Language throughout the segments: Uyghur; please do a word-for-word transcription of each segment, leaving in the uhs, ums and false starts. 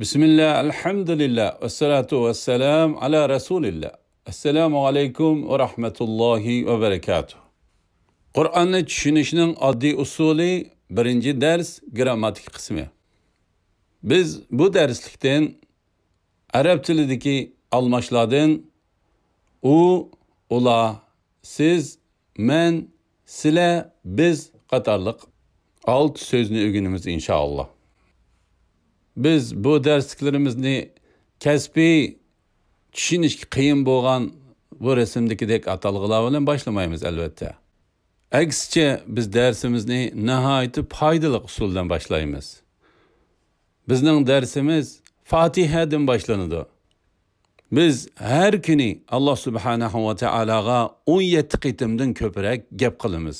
بىسمىللا، ئەلھەمدۇلىللا، ۋەسسالاتۇ ۋەسسالامۇ ئالا رەسۇلىللا. ئەسسالامۇ ئەلەيكۇم ۋە رەھمەتۇللاھى ۋە بەرەكاتۇھ. قۇرئاننى چۈشىنىشنىڭ ئاددىي ئۇسۇلى، بىرىنچى دەرس، گىرامماتىكا قىسمى. بىز بۇ دەرسلىكتىن ئەرەب تىلىدىكى ئالماشلاردىن ئۇ، ئۇلار، سىز، مەن، سىلەر، بىز قاتارلىق ئالتە سۆزنى ئۆگىنىمىز، ئىنشائاللا. بىز بۇ دەرسلىكلىرىمىزنى كەسپىي، چۈشىنىشكە قىيىن بولغان بۇ رەسىمدىكىدەك ئاتالغۇلار بىلەن باشلىمايمىز، ئەلۋەتتە. ئەكسىچە، بىز دەرسىمىزنى ناھايىتى پايدىلىق ئۇسۇل بىلەن باشلايمىز. بىزنىڭ دەرسىمىز فاتىھەدىن باشلىنىدۇ. بىز ھەر كۈنى ئاللا سۇبھانەھۇ ۋە تائالاغا ئون يەتتە قېتىمدىن كۆپرەك گەپ قىلىمىز.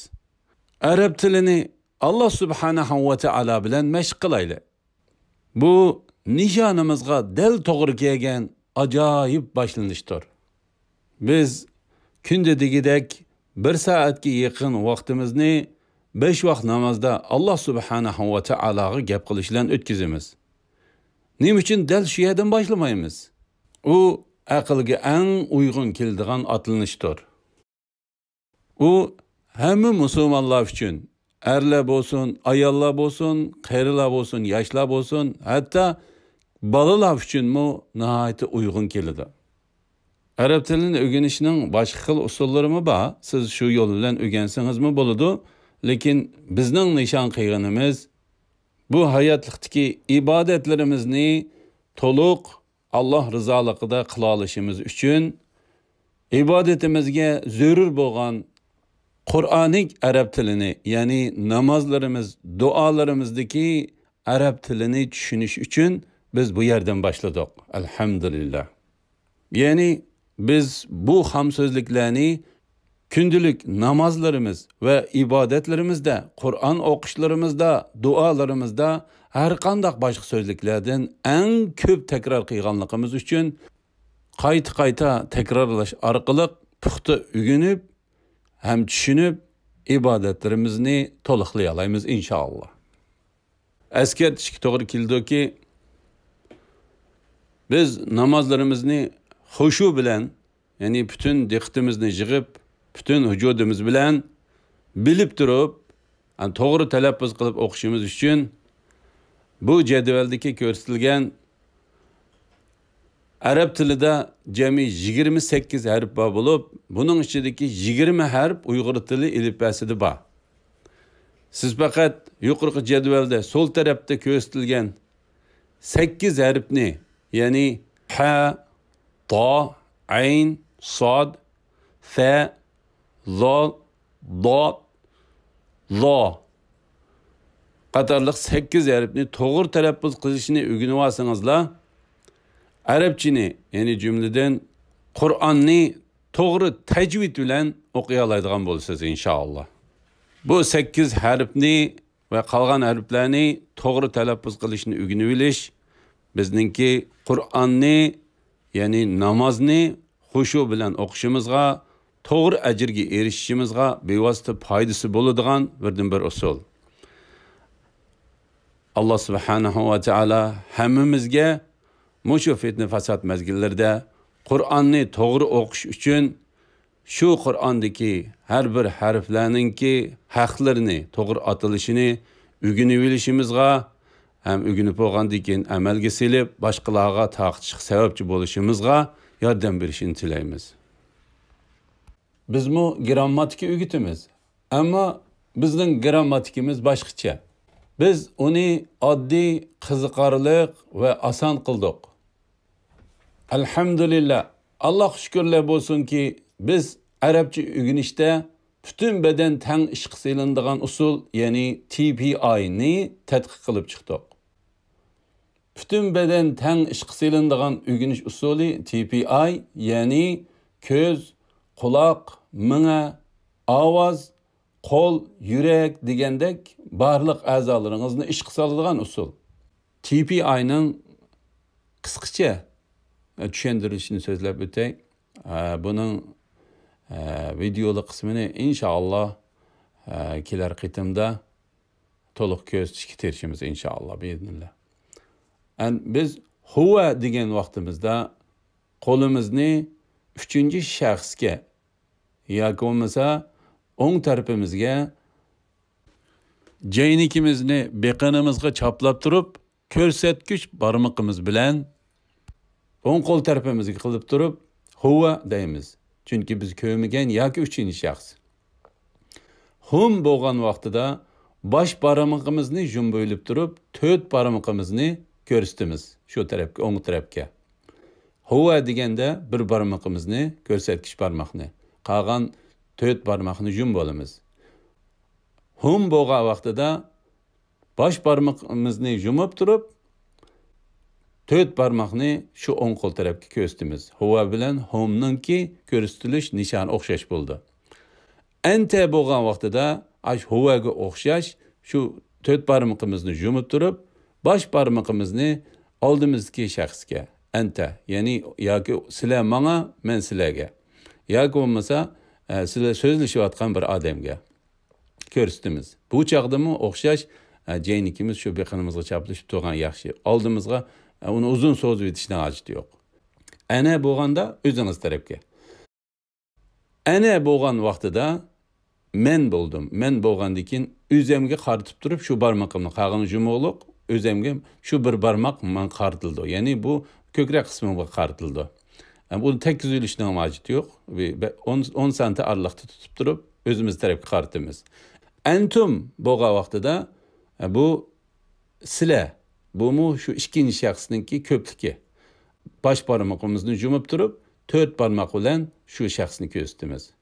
ئەرەب تىلىنى ئاللا سۇبھانەھۇ ۋە تائالا بىلەن مەشىق قىلايلى. بۇ نىشانىمىزغا دەل توغرا كەلگەن ئاجايىپ باشلىنىشتۇر. بىز كۈندە دېگۈدەك بىر سائەتكە يېقىن ۋاقتىمىزنى بەش ۋاق نامازدا ئاللا سۇبھانەھۇ ۋە تائالاغا گەپ قىلىش بىلەن ئۆتكۈزىمىز. نېمە ئۈچۈن دەل شۇ يەردىن باشلىمايمىز؟ ئۇ ئەقىلگە ئەڭ ئۇيغۇن كېلىدىغان ئاتلىنىشتۇر. ئۇ ھەممە مۇسۇلمانلار ئۈچۈن، ئەرلەر بولسۇن، ئاياللار بولسۇن، قېرىلار بولسۇن، ياشلار بولسۇن، ھەتتا بالىلار ئۈچۈنمۇ ناھايىتى ئۇيغۇن كېلىدۇ. ئەرەب تىلىنى ئۆگىنىشنىڭ باشقا خىل ئۇسۇللىرىمۇ بار. سىز شۇ يول بىلەن ئۆگەنسىڭىزمۇ بولىدۇ. لېكىن بىزنىڭ نىشان قىلغىنىمىز، بۇ ھاياتلىقتىكى ئىبادەتلىرىمىزنى تولۇق ئاللا رىزالىقىدا قىلالىشىمىز ئۈچۈن، ئىبادىتىمىزگە زۆرۈر بولغان قۇرئانىك ئەرەب تىلىنى، يەنى نامازلىرىمىز، دۇئالىرىمىزدىكى ئەرەب تىلىنى چۈشىنىش ئۈچۈن بىز بۇ يەردىن باشلىدۇق. ئەلھەمدۇلىللا. يەنى بىز بۇ خام سۆزلۈكلەرنى كۈندىلىك نامازلىرىمىز ۋە ئىبادەتلىرىمىزدە، قۇرئان ئوقۇشلىرىمىزدا، دۇئالىرىمىزدا ھەر قانداق باشقا سۆزلۈكلەردىن ئەڭ كۆپ تەكرار قىلغانلىقىمىز ئۈچۈن، قايتا-قايتا تەكرارلاش ئارقىلىق پۇختا ئۆگىنىپ ھەم چۈشىنىپ، ئىبادەتلىرىمىزنى تولۇقلىيالايمىز، ئىنشائاللا. ئەسكەرتىشكە توغرا كېلىدۇكى، بىز نامازلىرىمىزنى خۇشۇ بىلەن، يەنى پۈتۈن دىققىتىمىزنى يىغىپ، پۈتۈن ۋۇجۇدىمىز بىلەن بىلىپ تۇرۇپ، يەنى توغرا تەلەپپۇز قىلىپ ئوقۇشىمىز ئۈچۈن بۇ جەدۋەلدىكى كۆرسىتىلگەن ئەرەب تىلىدا جەمئىي يىگىرمە سەككىز ھەرپ بار بولۇپ، بۇنىڭ ئىچىدىكى يىگىرمە ھەرپ ئۇيغۇر تىلى ئېلىپبەسىدە بار. سىز پەقەت يۇقىرىقى جەدۋەلدە سول تەرەپتە كۆرسىتىلگەن سەككىز ھەرپنى، يەنى ھە، تا، ئەين، ساد، فە، زال، داد، زا قاتارلىق سەككىز ھەرپنى توغرا تەلەپپۇز قىلىشنى ئۆگىنىۋالسىڭىزلا، ئەرەبچىنى، يەنى جۈملىدىن قۇرئاننى توغرا تەجۋىد بىلەن ئوقۇيالايدىغان بولىسىز، ئىنشائاللا. بۇ سەككىز ھەرپنى ۋە قالغان ھەرپلەرنى توغرا تەلەپپۇز قىلىشنى ئۆگىنىۋېلىش بىزنىڭكى قۇرئاننى، يەنى نامازنى خۇشۇ بىلەن ئوقۇشىمىزغا، توغرا ئەجىرگە ئېرىشىشىمىزغا بىۋاسىتە پايدىسى بولىدىغان بىردىنبىر ئۇسۇل. ئاللا سۇبھانەھۇ ۋە تائالا ھەممىمىزگە مۇشۇ پىتنە-پاسات مەزگىللىرىدە قۇرئاننى توغرا ئوقۇش ئۈچۈن شۇ قۇرئاندىكى ھەر بىر ھەرپلەرنىڭكى ھەقلىرىنى، توغرا ئاتىلىشىنى ئۆگىنىۋېلىشىمىزغا ھەم ئۆگىنىپ بولغاندىن كېيىن ئەمەلگە سېلىپ، باشقىلارغا تارقىتىشقا سەۋەبچى بولۇشىمىزغا ياردەم بېرىشىنى تىلەيمىز. بىزمۇ گىرامماتىكا ئۆگىتىمىز. ئەمما بىزنىڭ گىرامماتىكىمىز باشقىچە. بىز ئۇنى ئاددىي، قىزىقارلىق ۋە ئاسان قىلدۇق. ئەلھەمدۇلىللا، ئاللاغا شۈكۈرلەر بولسۇنكى، بىز ئەرەبچە ئۆگىنىشتە پۈتۈن بەدەن تەڭ ئىشقا سېلىنىدىغان ئۇسۇل، يەنى تى پى ئاي نى تەتقىق قىلىپ چىقتۇق. پۈتۈن بەدەن تەڭ ئىشقا سېلىنىدىغان ئۆگىنىش ئۇسۇلى تى پى ئاي، يەنى كۆز، قۇلاق، مېڭە، ئاۋاز، قول، يۈرەك دېگەندەك بارلىق ئەزالىرىڭىزنى ئىشقا سالىدىغان ئۇسۇل. تى پى ئاي نىڭ قىسقىچە چۈشەندۈرۈلۈشىنى سۆزلەپ ئۆتەي. ئە، بۇنىڭ، ئە، ۋىدېئولۇق قىسمىنى ئىنشائاللا، ئە، كېلەر قېتىمدا تولۇق كۆرسىتىشكە تىرىشىمىز ئىنشائاللا، بىئىزنىللا. ئەن-، بىز ھۇۋە دېگەن ۋاقتىمىزدا قولىمىزنى ئۈچىنچى شەخسكە ياكى بولمىسا ئوڭ تەرىپىمىزگە، جەينىكىمىزنى بېقىنىمىزغا چاپلاپ تۇرۇپ، كۆرسەتكۈچ بارمىقىمىز بىلەن ئوڭ قول تەرىپىمىزگە قىلىپ تۇرۇپ، ھۇۋە دەيمىز. چۈنكى بىز كۆرمىگەن ياكى ئۈچىنچى شەخس. ھۇم بولغان ۋاقتىدا باش بارمىقىمىزنى جۇمبۇيلۇپ تۇرۇپ، تۆت بارمىقىمىزنى كۆرسىتىمىز شۇ تەرەپكە، ئوڭ تەرەپكە. ھۇۋە دېگەندە بىر بارمىقىمىزنى، كۆرسەتكۈچ بارماقنى، قالغان تۆت بارماقنى جۇم بولىمىز. ھۇم بولغان ۋاقتىدا باش بارمىقىمىزنى يۇمۇپ تۇرۇپ، تۆت بارماقنى شۇ ئوڭ قول تەرەپكە كۆرسىتىمىز. ھۇۋا بىلەن ھۇمنىڭكى كۆرسىتىلىش نىشانى ئوخشاش بولىدۇ. ئەنتە بولغان ۋاقتىدا ئاش ھۇۋاگە ئوخشاش شۇ تۆت بارمىقىمىزنى يۇمۇپ تۇرۇپ، باش بارمىقىمىزنى ئالدىمىزدىكى شەخسكە، ئەنتە، يەنى ياكى سىلە ماڭا، مەن سىلەگە، ياكى بولمىسا، ئە، سىلە سۆزلىشىۋاتقان بىر ئادەمگە كۆرسىتىمىز. بۇ چاغدىمۇ ئوخشاش، ئە، جەينىكىمىز شۇ بېقىنىمىزغا چاپلىشىپ تۇرغان ياخشى. ئالدىمىزغا، ئە، ئۇنى ئۇزۇن سوزۇۋېتىشنىڭ ھاجىتى يوق. ئەنە بولغاندا ئۆزىڭىز تەرەپكە. ئەنە بولغان ۋاقتىدا مەن بولدۇم. مەن بولغاندىن كېيىن ئۆزەمگە قارىتىپ تۇرۇپ شۇ بارمىقىمنى، قالغىنى جۇمۇغلۇق، ئۆزەمگە شۇ بىر بارماق ماڭا قارىتىلىدۇ. يەنى بۇ كۆكرەك قىسمىمغا قارىتىلىدۇ. ئە، بۇنى تەككۈزۈۋېلىشنىڭ ھاجىتى يوق. بىر، بىر ئون، ئون سانتى ئارىلىقتا تۇتۇپ تۇرۇپ ئۆزىمىز تەرەپكە قارىتىمىز. ئەنتۇم بولغان ۋاقتىدا، ئە، بۇ سىلە، بۇمۇ شۇ ئىككىنچى شەخسنىڭكى كۆپلۈكى. باش بارمىقىمىزنى يۇمۇپ تۇرۇپ، تۆت بارماق بىلەن شۇ شەخسنى كۆرسىتىمىز.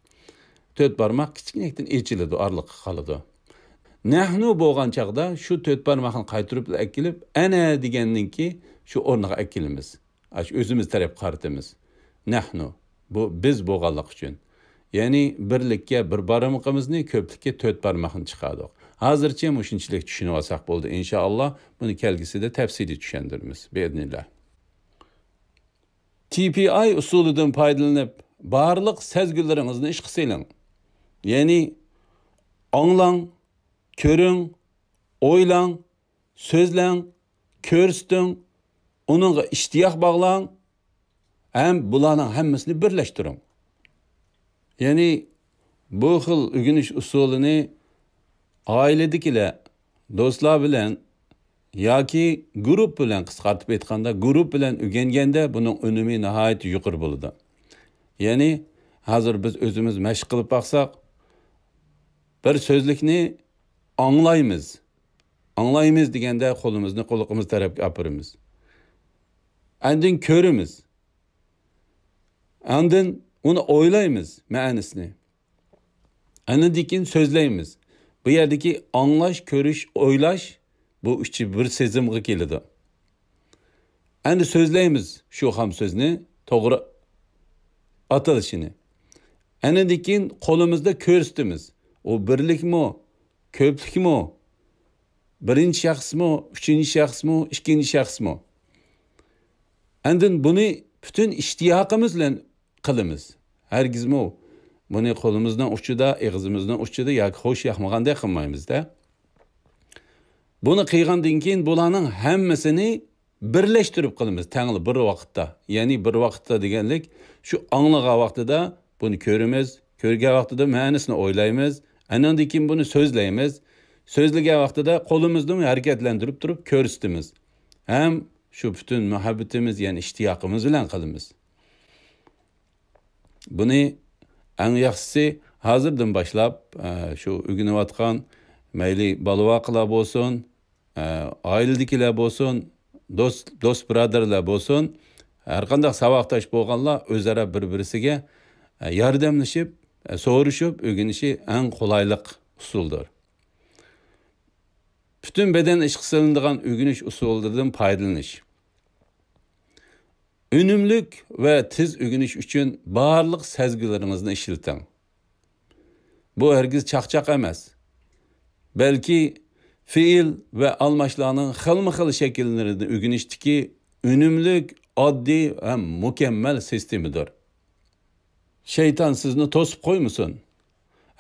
تۆت بارماق كىچىككىنىكتىن ئېچىلىدۇ، ئارىلىققا قالىدۇ. نەھنۇ بولغان چاغدا شۇ تۆت بارماقنى قايتۇرۇپ ئەكېلىپ، ئەنە دېگەننىڭكى شۇ ئورنىغا ئەكېلىمىز. ئاشۇ ئۆزىمىز تەرەپ قارىتىمىز. نەھنۇ. بۇ بىز بولغانلىقى ئۈچۈن. يەنى بىرلىككە بىر بارمىقىمىزنى، كۆپلۈككە تۆت بارماقنى چىقاردۇق. ھازىرچە مۇشۇنچىلىك چۈشىنىۋالساق بولدى. ئىنشائاللا، بۇنى كەلگۈسىدە تەپسىلىي چۈشەندۈرىمىز. بىئىزنىللا. تى پى ئاي ئۇسۇلىدىن پايدىلىنىپ، بارلىق سەزگۈلىرىڭىزنى ئىشقا سېلىڭ. يەنى ئاڭلاڭ، كۆرۈڭ، ئويلاڭ، سۆزلەڭ، كۆرسىتىڭ، ئۇنىڭغا ئىشتىياق باغلاڭ ھەم بۇلارنىڭ ھەممىسىنى بىرلەشتۈرۈڭ. يەنى بۇ خىل ئۆگىنىش ئۇسۇلىنى ئائىلىدىكىلەر، دوستلار بىلەن ياكى گۇرۇپپا بىلەن، قىسقارتىپ ئېيتقاندا، گۇرۇپپا بىلەن ئۆگەنگەندە بۇنىڭ ئۈنۈمى ناھايىتى يۇقىرى بولىدۇ. يەنى ھازىر بىز ئۆزىمىز مەشىق قىلىپ باقساق، بىر سۆزلۈكنى ئاڭلايمىز. ئاڭلايمىز دېگەندە قولىمىزنى قۇلىقىمىز تەرەپكە ئاپىرىمىز. ئاندىن كۆرىمىز. ئاندىن ئۇنى ئويلايمىز، مەنىسىنى. ئاندىن كېيىن سۆزلەيمىز. بۇ يەردىكى ئاڭلاش، كۆرۈش، ئويلاش، بۇ ئۈچى بىر سېزىمغا كېلىدۇ. ئەمدى سۆزلەيمىز شۇ خام سۆزنى توغرا ئاتىلىشىنى. ئەنىدىن كېيىن قولىمىزدا كۆرسىتىمىز. ئۇ بىرلىكمۇ، كۆپلۈكمۇ، بىرىنچى شەخسمۇ، ئۈچىنچى شەخسمۇ، ئىككىنچى شەخسمۇ. ئەندىن بۇنى پۈتۈن ئىشتىياقىمىز بىلەن قىلىمىز. ھەرگىزمۇ بۇنى قولىمىزنىڭ ئۇچىدا، ئېغىزىمىزنىڭ ئۇچىدا ياكى خوش ياقمىغاندەك قىلمايمىز-دە. بۇنى قىلغاندىن كېيىن بۇلارنىڭ ھەممىسىنى بىرلەشتۈرۈپ قىلىمىز، تەڭلا بىر ۋاقىتتا. يەنى بىر ۋاقىتتا دېگەنلىك، شۇ ئاڭلىغان ۋاقتىدا بۇنى كۆرىمىز، كۆرگەن ۋاقتىدا مەنىسىنى ئويلايمىز، ئاندىن كېيىن بۇنى سۆزلەيمىز، سۆزلىگەن ۋاقتىدا قولىمىزنى ھەرىكەتلەندۈرۈپ تۇرۇپ كۆرسىتىمىز. ھەم شۇ پۈتۈن مۇھەببىتىمىز، يەنى ئىشتىياقىمىز بىلەن قىلىمىز. بۇنى ئەڭ ياخشىسى ھازىردىن باشلاپ، ئە، شۇ ئۆگىنىۋاتقان مەيلى بالا-ۋاقىلار بولسۇن، ئە، ئائىلىدىكىلەر بولسۇن، دوست، دوست بۇرادەرلەر بولسۇن، ھەرقانداق ساۋاقداش بولغانلار ئۆزئارا بىر-بىرسىگە، ئە، ياردەملىشىپ، ئە، سورىشىپ ئۆگىنىشى ئەڭ قولايلىق ئۇسۇلدۇر. پۈتۈن بەدەن ئىشقا سېلىنىدىغان ئۆگىنىش ئۇسۇللىرىدىن پايدىلىنىش. ئۈنۈملۈك ۋە تېز ئۆگىنىش ئۈچۈن بارلىق سەزگۈلىرىڭىزنى ئىشلىتىڭ. بۇ ھەرگىز چاقچاق ئەمەس، بەلكى پېئىل ۋە ئالماشلارنىڭ خىلمۇ خىل شەكىللىرىنى ئۆگىنىشتىكى ئۈنۈملۈك، ئاددىي ھەم مۇكەممەل سىستېمىدۇر. شەيتان سىزنى توسۇپ قويمىسۇن.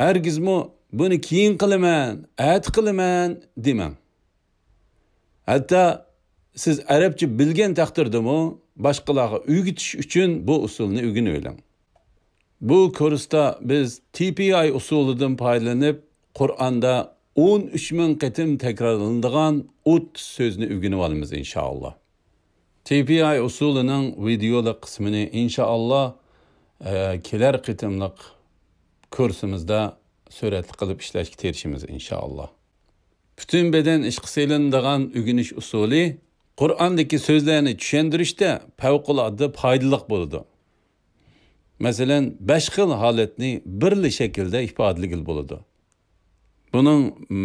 ھەرگىزمۇ بۇنى كېيىن قىلىمەن، ئەتە قىلىمەن دېمەڭ. ھەتتا سىز ئەرەبچە بىلگەن تەقدىردىمۇ، باشقىلارغا ئۆگىتىش ئۈچۈن بۇ ئۇسۇلنى ئۆگىنىۋېلىڭ. بۇ كۇرستا بىز تى پى ئاي ئۇسۇلىدىن پايدىلىنىپ، قۇرئاندا ئون ئۈچ مىڭ قېتىم تەكرارلىنىدىغان ئوتتۇز سۆزنى ئۆگىنىۋالىمىز، ئىنشائاللا. تى پى ئاي ئۇسۇلىنىڭ ۋىدېئولىق قىسمىنى، ئىنشائاللا، ئە، كېلەر قېتىملىق كۇرسىمىزدا سۈرەتلىك قىلىپ ئىشلەشكە تىرىشىمىز، ئىنشائاللا. پۈتۈن بەدەن ئىشقا سېلىنىدىغان ئۆگىنىش ئۇسۇلى قۇرئاندىكى سۆزلەرنى چۈشەندۈرۈشتە پەۋقۇلئاددە پايدىلىق بولىدۇ. مەسىلەن، بەش خىل ھالەتنى بىرلا شەكىلدە ئىپادىلىگىلى بولىدۇ. بۇنىڭ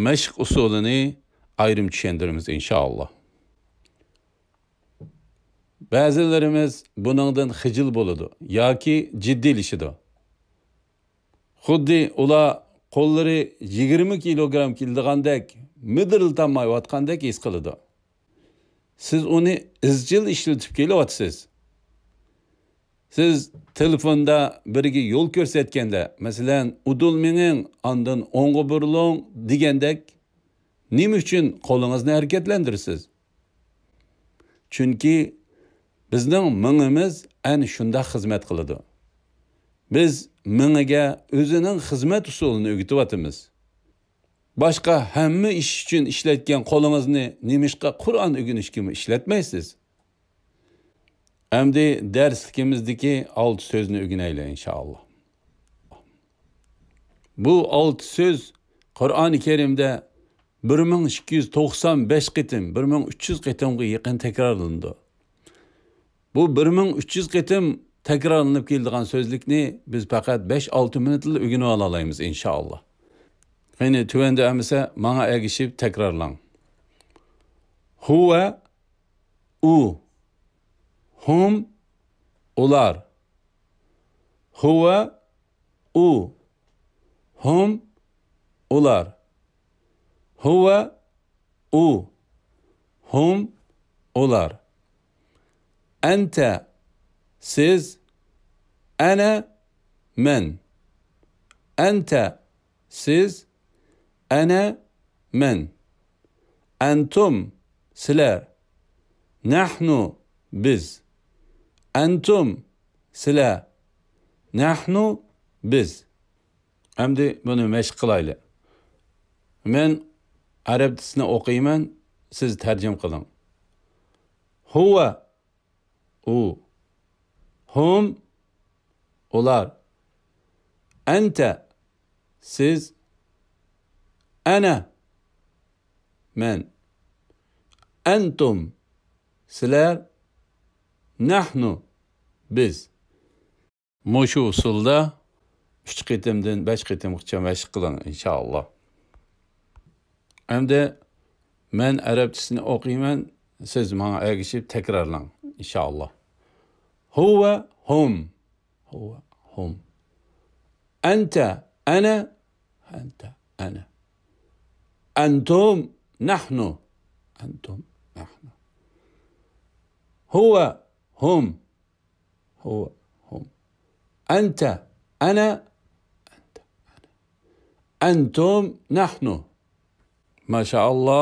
مەشىق ئۇسۇلىنى ئايرىم چۈشەندۈرىمىز، ئىنشائاللا. بەزىلىرىمىز بۇنىڭدىن خىجىل بولىدۇ ياكى جىددىيلىشىدۇ. خۇددى ئۇلار قوللىرى يىگىرمە كىلوگرام كېلىدىغاندەك، مىدىرلىتالمايۋاتقاندەك ھېس قىلىدۇ. سىز ئۇنى ئىزچىل ئىشلىتىپ كېلىۋاتىسىز. سىز تېلېفوندا بىرىگە يول كۆرسەتكەندە، مەسىلەن، ئۇدۇل مېڭىڭ، ئاندىن ئوڭغا بۇرۇلۇڭ دېگەندەك، نېمە ئۈچۈن قولىڭىزنى ھەرىكەتلەندۈرىسىز؟ چۈنكى بىزنىڭ مېڭىمىز ئەنە شۇنداق خىزمەت قىلىدۇ. بىز مېڭىگە ئۆزىنىڭ خىزمەت ئۇسۇلىنى ئۆگىتىۋاتىمىز. باشقا ھەممە ئىش ئۈچۈن ئىشلەتكەن قولىڭىزنى نېمىشقا قۇرئان ئۆگىنىشكىمۇ ئىشلەتمەيسىز؟ ئەمدى دەرسلىكىمىزدىكى ئالتە سۆزنى ئۆگىنەيلى، ئىنشائاللا. بۇ ئالتە سۆز قۇرئانى كەرىمدە بىر مىڭ ئىككى يۈز توقسان بەش قېتىم، بىر مىڭ ئۈچ يۈز قېتىمغا يېقىن تەكرارلىنىدۇ. بۇ بىر مىڭ ئۈچ يۈز قېتىم تەكرارلىنىپ كېلىدىغان سۆزلۈكنى بىز پەقەت بەش-ئالتە مىنۇتلا ئۆگىنىۋالالايمىز، ئىنشائاللا. قېنى، تۆۋەندە ئەمىسە ماڭا ئەگىشىپ تەكرارلاڭ. ھۇۋە، ئۇ. ھۇم، ئۇلار. ھۇۋە، ئۇ. ھۇم، ئۇلار. ھۇۋە، ئۇ. ھۇم، ئۇلار. ئەنتە، سىز. ئەنە، مەن. ئەنتە، سىز. ئەنە، مەن. ئەنتۇم، سىلەر. نەھنۇ، بىز. ئەنتۇم، سىلەر. نەھنۇ، بىز. ئەمدى بۇنى مەشىق قىلايلى. مەن ئەرەبچىسىنى ئوقۇيمەن، سىز تەرجىمە قىلىڭ. ھۇۋە، ئۇ. ھۇم، ئۇلار. ئەنتە، سىز. ئەنە، مەن. ئەنتۇم، سىلەر. نەھنۇ، بىز. مۇشۇ ئۇسۇلدا ئۈچ قېتىمدىن بەش قېتىمغىچە مەشىق قىلىڭ، ئىنشائاللا. ئەمدى مەن ئەرەبچىسىنى ئوقۇيمەن، سىز ماڭا ئەگىشىپ تەكرارلاڭ، ئىنشائاللا. ھۇۋە، ھۇم. ھۇۋە، ھۇم. ئەنتە، ئەنە. ئەنتە، ئەنە. ئەنتۇم، نەھنۇ. ئەنتۇم، نەھنۇ. ھۇۋە، ھۇم. ھۇۋە، ھۇم. ئەنتە، ئەنە. ئەنتە، ئەنە. ئەنتۇم، نەھنۇ. ماشائاللا،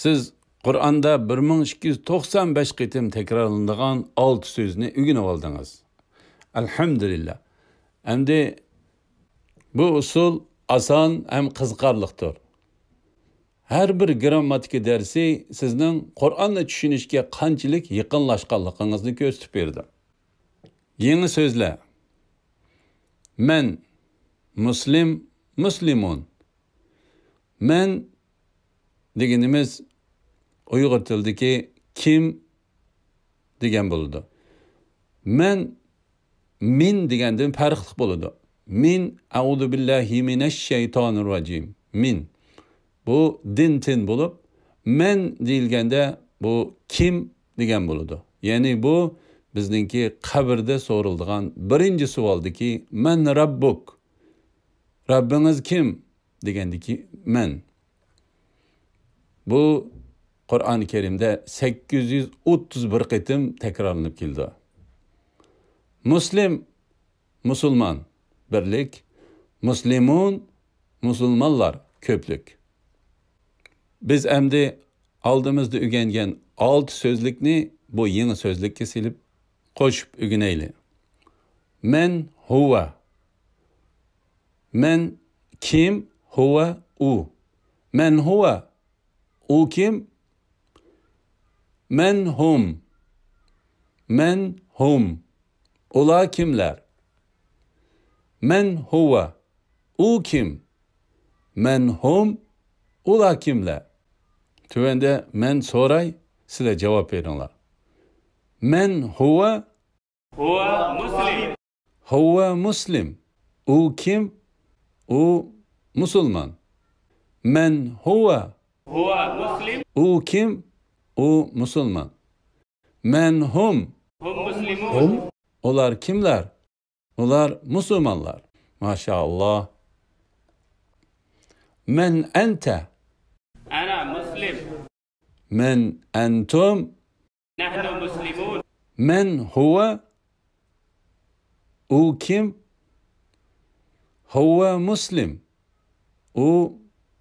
سىز قۇرئاندا بىر مىڭ ئىككى يۈز توقسان بەش قېتىم تەكرارلىنىدىغان ئالتە سۆزنى ئۆگىنىۋالدىڭىز. ئەلھەمدۇلىللا. ئەمدى بۇ ئۇسۇل ئاسان ھەم قىزىقارلىقتۇر. ھەر بىر گىرامماتىكا دەرسى سىزنىڭ قۇرئاننى چۈشىنىشكە قانچىلىك يېقىنلاشقانلىقىڭىزنى كۆرسىتىپ بېرىدۇ. يېڭى سۆزلەر. مەن، مۇسلىم، مۇسلىمۇن. مەن دېگىنىمىز ئۇيغۇر تىلىدىكى كىم دېگەن بولىدۇ. مەن، مىن دېگەندىن پەرقلىق بولىدۇ. مىن، ئەئۇزۇ بىللاھى مىنەش شەيتانىر راجىم. مىن. بۇ دىن تىن بولۇپ، مەن دېيىلگەندە بۇ كىم دېگەن بولىدۇ. يەنى بۇ بىزنىڭكى قەبرىدە سورىلىدىغان بىرىنچى سوئالدىكى مەن رەببۇك؟ رەببىڭىز كىم؟ دېگەندىكى مەن. بۇ قۇرئان كەرىمدە سەككىز يۈز ئوتتۇز بىر قېتىم تەكرارلىنىپ كېلىدۇ. مۇسلىم، مۇسۇلمان، بىرلىك. مۇسلىمۇن، مۇسۇلمانلار، كۆپلۈك. بىز ئەمدى ئالدىمىزدا ئۆگەنگەن ئالتە سۆزلۈكنى بۇ يېڭى سۆزلۈككە سېلىپ قوشۇپ ئۆگىنەيلى. مەن ھۇۋە. مەن كىم؟ ھۇۋە ئۇ. مەن ھۇۋە. ئۇ كىم؟ مەن ھۇم. مەن ھۇم. ئۇلار كىملەر؟ مەن ھۇۋە. ئۇ كىم؟ مەن ھۇم. ئۇلار كىملەر؟ تۆۋەندە مەن سوراي، سىلەر جاۋاب بېرىڭلار. مەن ھۇۋە. ھۇۋە مۇسلىم. ھۇۋە مۇسلىم. ئۇ كىم؟ ئۇ مۇسۇلمان. مەن ھۇۋە. ھۇۋە مۇسلىم. ئۇ كىم؟ ئۇ مۇسۇلمان. مەن ھۇم. ھۇم مۇسلىمۇن. ھۇم. ئۇلار كىملەر؟ ئۇلار مۇسۇلمانلار. ماشائاللا. مەن ئەنتە؟ ئەنە مۇسلىم. مەن ئەنتۇم؟ نەھنۇ مۇسلىمۇن. مەن ھۇۋە؟ ئۇ كىم؟ ھۇۋە مۇسلىم. ئۇ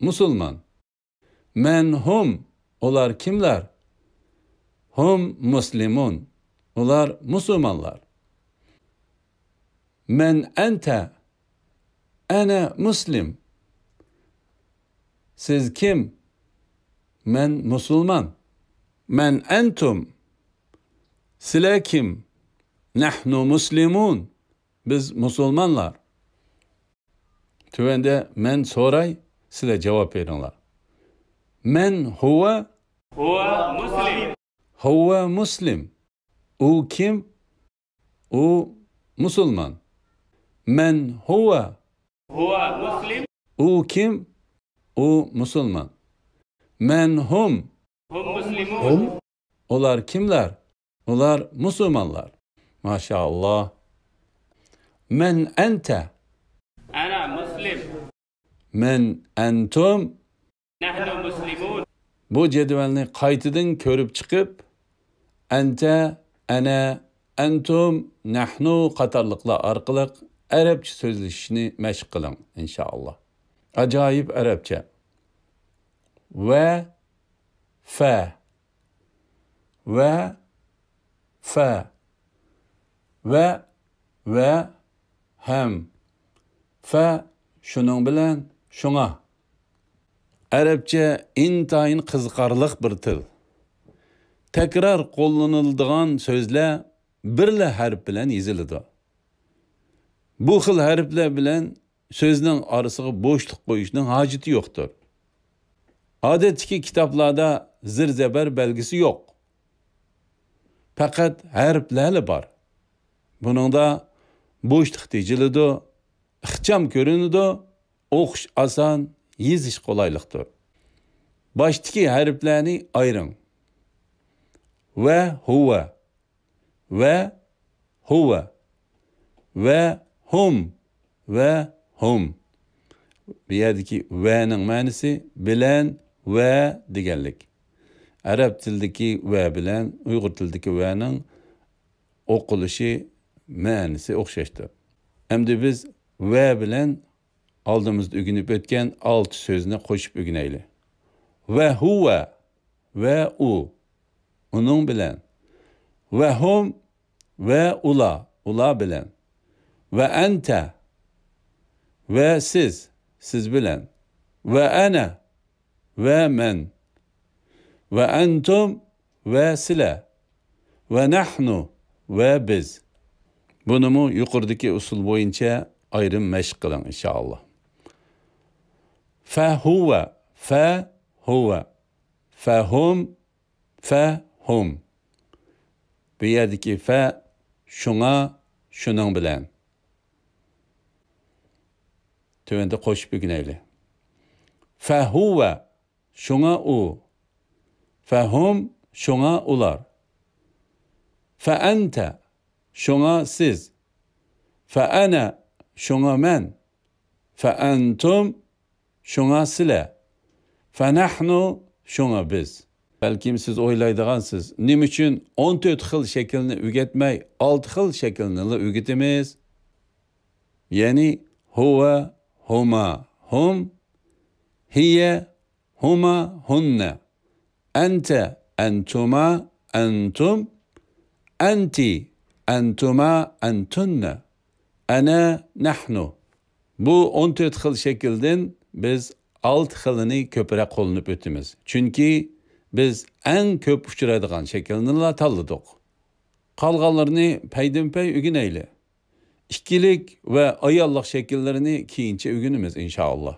مۇسۇلمان. مەن ھۇم؟ ئۇلار كىملەر؟ ھۇم مۇسلىمۇن. ئۇلار مۇسۇلمانلار. مەن ئەنتە؟ ئەنە مۇسلىم. سىز كىم؟ مەن مۇسۇلمان. مەن ئەنتۇم؟ سىلەر كىم؟ نەھنۇ مۇسلىمۇن. بىز مۇسۇلمانلار. تۆۋەندە مەن سوراي، سىلەر جاۋاب بېرىڭلار. مەن ھۇۋە؟ ھۇۋە مۇسلىم. ھۇۋە مۇسلىم. ئۇ كىم؟ ئۇ مۇسۇلمان. مەن ھۇۋە؟ ھۇۋە مۇسلىم. ئۇ كىم؟ ئۇ مۇسۇلمان. مەن ھۇم؟ ھۇم مۇسلىمۇن. ھۇم؟ ئۇلار كىملەر؟ ئۇلار مۇسۇلمانلار. ماشائاللا. مەن ئەنتە؟ ئەنە مۇسلىم. مەن ئەنتۇم؟ نەھنۇ مۇسلىمۇن. بۇ جەدۋەلنى قايتىدىن كۆرۈپ چىقىپ، ئەنتە، ئەنە، ئەنتۇم، نەھنۇ قاتارلىقلار ئارقىلىق ئەرەبچە سۆزلىشىشنى مەشىق قىلىڭ، ئىنشائاللا. ئاجايىپ ئەرەبچە. ۋە، فە. ۋە، فە. ۋە، ۋە، ھەم. فە، شۇنىڭ بىلەن، شۇڭا. ئەرەبچە ئىنتايىن قىزىقارلىق بىر تىل. تەكرار قوللىنىلىدىغان سۆزلەر بىرلا ھەرپ بىلەن يېزىلىدۇ. بۇ خىل ھەرپلەر بىلەن سۆزنىڭ ئارىسىغا بوشلۇق قويۇشنىڭ ھاجىتى يوقتۇر. ئادەتتىكى كىتابلاردا زىر-زەبەر بەلگىسى يوق. پەقەت ھەرپلەرلا بار. بۇنىڭدا بوشلۇق تېجىلىدۇ، ئىخچام كۆرۈنىدۇ، ئوقۇش ئاسان، يېزىش قولايلىقتۇر. باشتىكى ھەرپلەرنى ئايرىڭ. ۋە ھۇۋە. ۋە ھۇۋە. ۋە ھۇم. ۋە ھۇم. بۇ يەردىكى ۋەنىڭ مەنىسى بىلەن ۋە دېگەنلىك. ئەرەب تىلىدىكى ۋە بىلەن ئۇيغۇر تىلىدىكى ۋەنىڭ ئوقۇلۇشى، مەنىسى ئوخشاشتۇر. ئەمدى بىز ۋە بىلەن ئالدىمىزدا ئۆگىنىپ ئۆتكەن ئالتە سۆزنى قوشۇپ ئۆگىنەيلى. ۋە ھۇۋە. ۋە ئۇ، ئۇنىڭ بىلەن. ۋە ھۇم، ۋە ئۇلار، ئۇلار بىلەن. ۋە ئەنتە، ۋە سىز، سىز بىلەن. ۋە ئەنە، ۋە مەن. ۋە ئەنتۇم، ۋە سىلەر. ۋە نەھنۇ، ۋە بىز. بۇنىمۇ يۇقىرىدىكى ئۇسۇل بويىچە ئايرىم مەشىق قىلىڭ، ئىنشائاللا. فە ھۇۋە، فە ھۇۋە. فە ھۇم، فە ھۇم. بۇ يەردىكى فە، شۇڭا، شۇنىڭ بىلەن. تۆۋەندە قوشۇپ ئۆگىنەيلى. فە ھۇۋە، شۇڭا ئۇ. فە ھۇم، شۇڭا ئۇلار. فە ئەنتە، شۇڭا سىز. فە ئەنە، شۇڭا مەن. فە ئەنتۇم، شۇڭا سىلەر. فە نەھنۇ، شۇڭا بىز. بەلكىم سىز ئويلايدىغانسىز، نېمە ئۈچۈن ئون تۆت خىل شەكىلنى ئۆگەتمەي، ئالتە خىل شەكىلنىلا ئۆگىتىمىز؟ يەنى ھۇۋە، ھۇما، ھۇم، ھىيە، ھۇما، ھۇننە، ئەنتە، ئەنتۇما، ئەنتۇم، ئەنتى، ئەنتۇما، ئەنتۇننە، ئەنە، نەھنۇ. بۇ ئون تۆت خىل شەكىلدىن بىز ئالتە خىلىنى كۆپرەك قوللىنىپ ئۆتىمىز. چۈنكى بىز ئەڭ كۆپ ئۇچرايدىغان شەكىلنىلا تاللىدۇق. قالغانلىرىنى پەيدىنپەي ئۆگىنەيلى. ئىككىلىك ۋە ئاياللىق شەكىللىرىنى كېيىنچە ئۆگىنىمىز، ئىنشائاللا.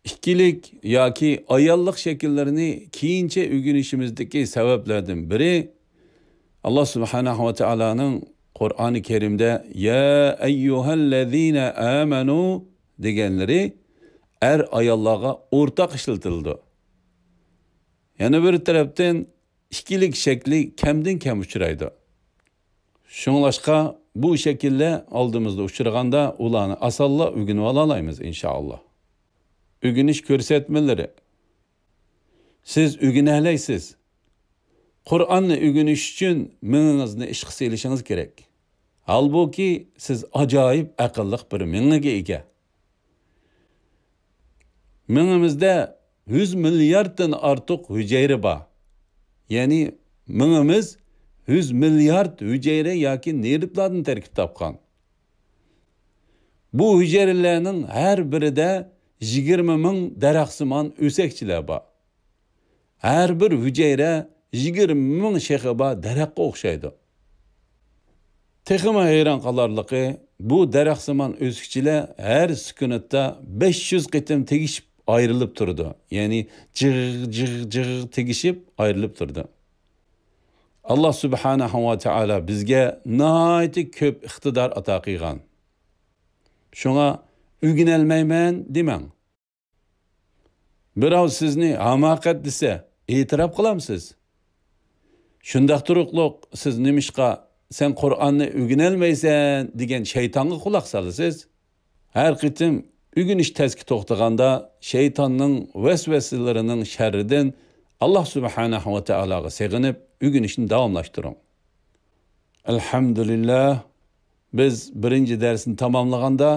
ئىككىلىك ياكى ئاياللىق شەكىللىرىنى كېيىنچە ئۆگىنىشىمىزدىكى سەۋەبلەردىن بىرى، ئاللا سۇبھانەھۇ ۋە تائالانىڭ قۇرئانى كەرىمدە «يا ئەييۇھەللەزىنە ئامەنۇ» دېگەنلىرى ئەر-ئاياللارغا ئورتاق ئىشلىتىلىدۇ. يەنە بىر تەرەپتىن، ئىككىلىك شەكلى كەمدىن كەم ئۇچرايدۇ. شۇڭلاشقا بۇ شەكىللەر ئالدىمىزدا ئۇچرىغاندا ئۇلارنى ئاسانلا ئۆگىنىۋالالايمىز، ئىنشائاللا. ئۆگىنىش كۆرسەتمىلىرى. سىز ئۆگىنەلەيسىز. قۇرئاننى ئۆگىنىش ئۈچۈن مېڭىڭىزنى ئىشقا سېلىشىڭىز كېرەك. ھالبۇكى، سىز ئاجايىپ ئەقىللىق بىر مېڭىگە ئىگە. مېڭىمىزدە يۈز مىلياردتىن ئارتۇق ھۈجەيرە بار. يەنى مېڭىمىز يۈز مىليارد ھۈجەيرە ياكى نېرۋىلاردىن تەركىب تاپقان. بۇ ھۈجەيرىلەرنىڭ ھەر بىرىدە يىگىرمە مىڭ دەرەخسىمان ئۆسەكچىلەر بار. ھەر بىر ھۈجەيرە يىگىرمە مىڭ شېخى بار دەرەخكە ئوخشايدۇ. تېخىمۇ ھەيران قالارلىقى، بۇ دەرەخسىمان ئۆسۈكچىلەر ھەر سېكۇنتتا بەش يۈز قېتىم تېگىشىپ ئايرىلىپ تۇرىدۇ. يەنى جىغ، جىغ، جىغ تېگىشىپ ئايرىلىپ تۇرىدۇ. ئاللا سۇبھانەھۇ ۋە تائالا بىزگە ناھايىتى كۆپ ئىقتىدار ئاتا قىلغان. شۇڭا ئۆگىنەلمەيمەن دېمەڭ. بىراۋ سىزنى ھاماقەت دېسە، ئېتىراپ قىلامسىز؟ شۇنداق تۇرۇقلۇق سىز نېمىشقا «سەن قۇرئاننى ئۆگىنەلمەيسەن» دېگەن شەيتانغا قۇلاق سالىسىز؟ ھەر قېتىم ئۆگىنىش تەسكە توختىغاندا، شەيتاننىڭ ۋەسۋەسىلىرىنىڭ شەررىدىن ئاللا سۇبھانەھۇ ۋە تائالاغا سېغىنىپ، ئۆگىنىشنى داۋاملاشتۇرۇڭ. ئەلھەمدۇلىللا، بىز بىرىنچى دەرسنى تاماملىغاندا،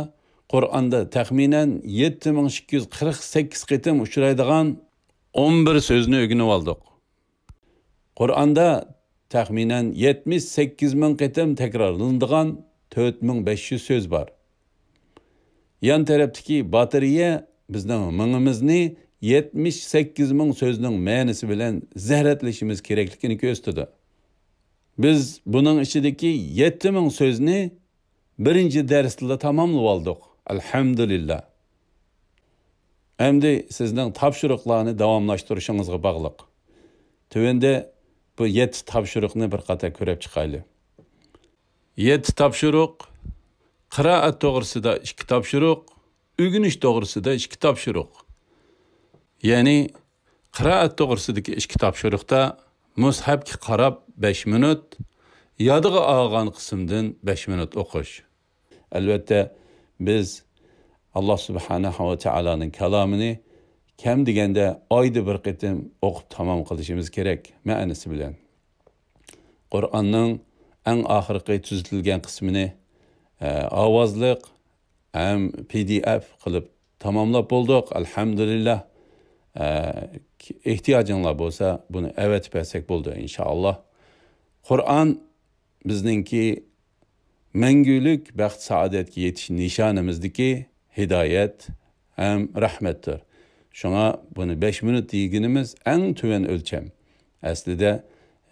قۇرئاندا تەخمىنەن يەتتە مىڭ ئىككى يۈز قىرىق سەككىز قېتىم ئۇچرايدىغان ئون بىر سۆزنى ئۆگىنىۋالدۇق. قۇرئاندا تەخمىنەن يەتمىش سەككىز مىڭ قېتىم تەكرارلىنىدىغان تۆت مىڭ بەش يۈز سۆز بار. يان تەرەپتىكى باتارېيە بىزنىڭ مېڭىمىزنى يەتمىش سەككىز مىڭ سۆزنىڭ مەنىسى بىلەن زەرەتلىشىمىز كېرەكلىكىنى كۆرسىتىدۇ. بىز بۇنىڭ ئىچىدىكى يەتتە مىڭ سۆزنى بىرىنچى دەرستىلا تاماملىۋالدۇق. ئەلھەمدۇلىللا. ئەمدى سىزنىڭ تاپشۇرۇقلارنى داۋاملاشتۇرۇشىڭىزغا باغلىق. تۆۋەندە بۇ يەتتە تاپشۇرۇقنى بىر قاتار كۆرۈپ چىقايلى. يەتتە تاپشۇرۇق، قىرائەت توغرىسىدا ئىككى تاپشۇرۇق، ئۆگىنىش توغرىسىدا ئىككى تاپشۇرۇق. يەنى قىرائەت توغرىسىدىكى ئىككى تاپشۇرۇقتا مۇسھەپكە قاراپ بەش مىنۇت، يادىغا ئالغان قىسىمدىن بەش مىنۇت ئوقۇش. ئەلۋەتتە، بىز ئاللا سۇبھانەھۇ ۋە تائالانىڭ كالامىنى كەم دېگەندە ئايدا بىر قېتىم ئوقۇپ تامام قىلىشىمىز كېرەك، مەنىسى بىلەن. قۇرئاننىڭ ئەڭ ئاخىرقى تۈزىتىلگەن قىسمىنى، ئە، ئاۋازلىق ھەم پى دى ئېف قىلىپ تاماملاپ بولدۇق، ئەلھەمدۇلىللا. ئە، ئېھتىياجىڭلار بولسا، بۇنى ئەۋەتىپ بەرسەك بولىدۇ، ئىنشائاللا. قۇرئان بىزنىڭكى مەڭگۈلۈك بەخت-سائادەتكە يېتىش نىشانىمىزدىكى ھىدايەت ھەم رەھمەتتۇر. شۇڭا بۇنى بەش مىنۇت دېگىنىمىز ئەڭ تۆۋەن ئۆلچەم. ئەسلىدە،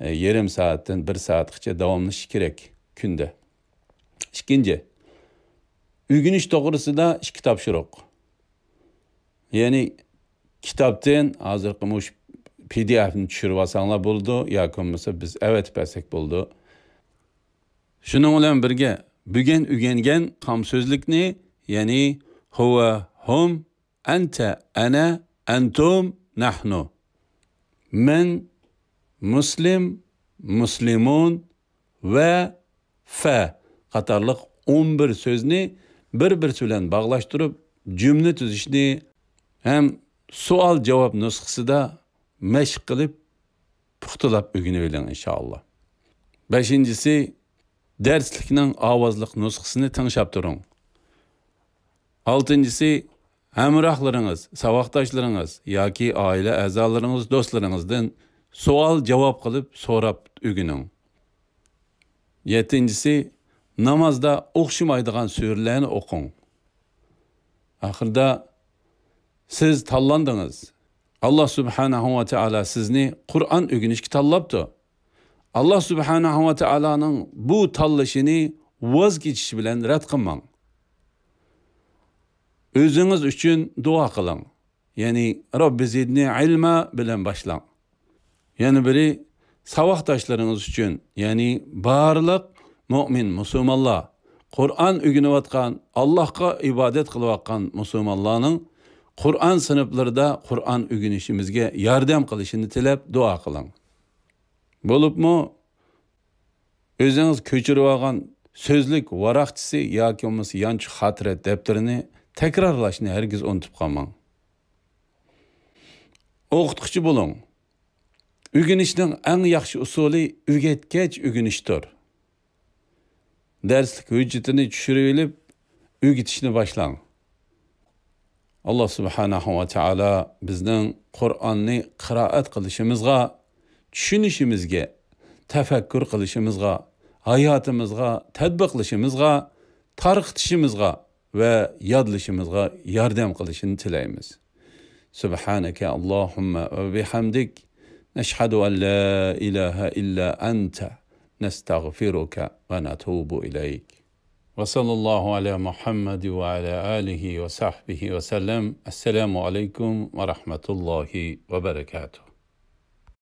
ئە، يېرىم سائەتتىن بىر سائەتقىچە داۋاملىشىشى كېرەك كۈندە. ئىككىنچى، ئۆگىنىش توغرىسىدا ئىككى تاپشۇرۇق. يەنى كىتابتىن ھازىرقى مۇشۇ پى دى ئېفنى چۈشۈرۈۋالساڭلار بولىدۇ، ياكى بولمىسا بىز ئەۋەتىپ بەرسەك بولىدۇ. شۇنىڭ بىلەن بىرگە، بۈگۈن ئۆگەنگەن خام سۆزلۈكنى، يەنى ھۇۋە، ھۇم، ئەنتە، ئەنە، ئەنتۇم، نەھنۇ. مەن، مۇسلىم، مۇسلىمۇن ۋە فە قاتارلىق ئون بىر سۆزنى بىر-بىرسى بىلەن باغلاشتۇرۇپ، جۈملە تۈزۈشنى ھەم سوئال-جاۋاب نۇسخىسىدا مەشىق قىلىپ، پۇختىلاپ ئۆگىنىۋېلىڭ، ئىنشائاللا. بەشىنچىسى، دەرسلىكنىڭ ئاۋازلىق نۇسخىسىنى تىڭشاپ تۇرۇڭ. ئالتىنچىسى، ھەمراھلىرىڭىز، ساۋاقداشلىرىڭىز ياكى ئائىلە ئەزالىرىڭىز، دوستلىرىڭىزدىن سوئال-جاۋاب قىلىپ سوراپ ئۆگىنىڭ. يەتتىنچىسى، نامازدا ئوخشىمايدىغان سۈرىلەرنى ئوقۇڭ. ئاخىرىدا سىز تاللاندىڭىز. ئاللا سۇبھانەھۇ ۋە تائالا سىزنى قۇرئان ئۆگىنىشكە تاللاپتۇ. ئاللا سۇبھانەھۇ ۋە تائالانىڭ بۇ تاللىشىنى ۋاز كېچىش بىلەن رەت قىلماڭ. ئۆزىڭىز ئۈچۈن دۇئا قىلىڭ. يەنى «رەببى زىدنى ئىلما» بىلەن باشلاڭ. يەنە بىرى، ساۋاقداشلىرىڭىز ئۈچۈن، يەنى بارلىق مۆمىن مۇسۇلمانلار، قۇرئان ئۆگىنىۋاتقان، ئاللاھقا ئىبادەت قىلىۋاتقان مۇسۇلمانلارنىڭ قۇرئان سىنىپلىرىدا قۇرئان ئۆگىنىشىمىزگە ياردەم قىلىشىنى تىلەپ دۇئا قىلىڭ. بولۇپمۇ ئۆزىڭىز كۆچۈرۈۋالغان سۆزلۈك ۋاراقچىسى ياكى بولمىسا يانچۇق خاتىرە دەپتىرىنى تەكرارلاشنى ھەرگىز ئۇنتۇپ قالماڭ. ئوقۇتقۇچى بولۇڭ. ئۆگىنىشنىڭ ئەڭ ياخشى ئۇسۇلى ئۆگەتكەچ ئۆگىنىشتۇر. دەرسلىك ھۆججىتىنى چۈشۈرۈۋېلىپ، ئۆگىتىشنى باشلاڭ. ئاللا سۇبھانەھۇ ۋە تائالا بىزنىڭ قۇرئاننى قىرائەت قىلىشىمىزغا، چۈشىنىشىمىزگە، تەپەككۇر قىلىشىمىزغا، ھاياتىمىزغا تەتبىقلىشىمىزغا، تارقىتىشىمىزغا ۋە يادلىشىمىزغا ياردەم قىلىشىنى تىلەيمىز. سبحانك اللهم وبحمدك، نشهد أن لا إله إلا أنت، نستغفرك ونتوب إليك. وصلى الله على محمد وعلى آله وصحبه وسلم. السلام عليكم ورحمة الله وبركاته.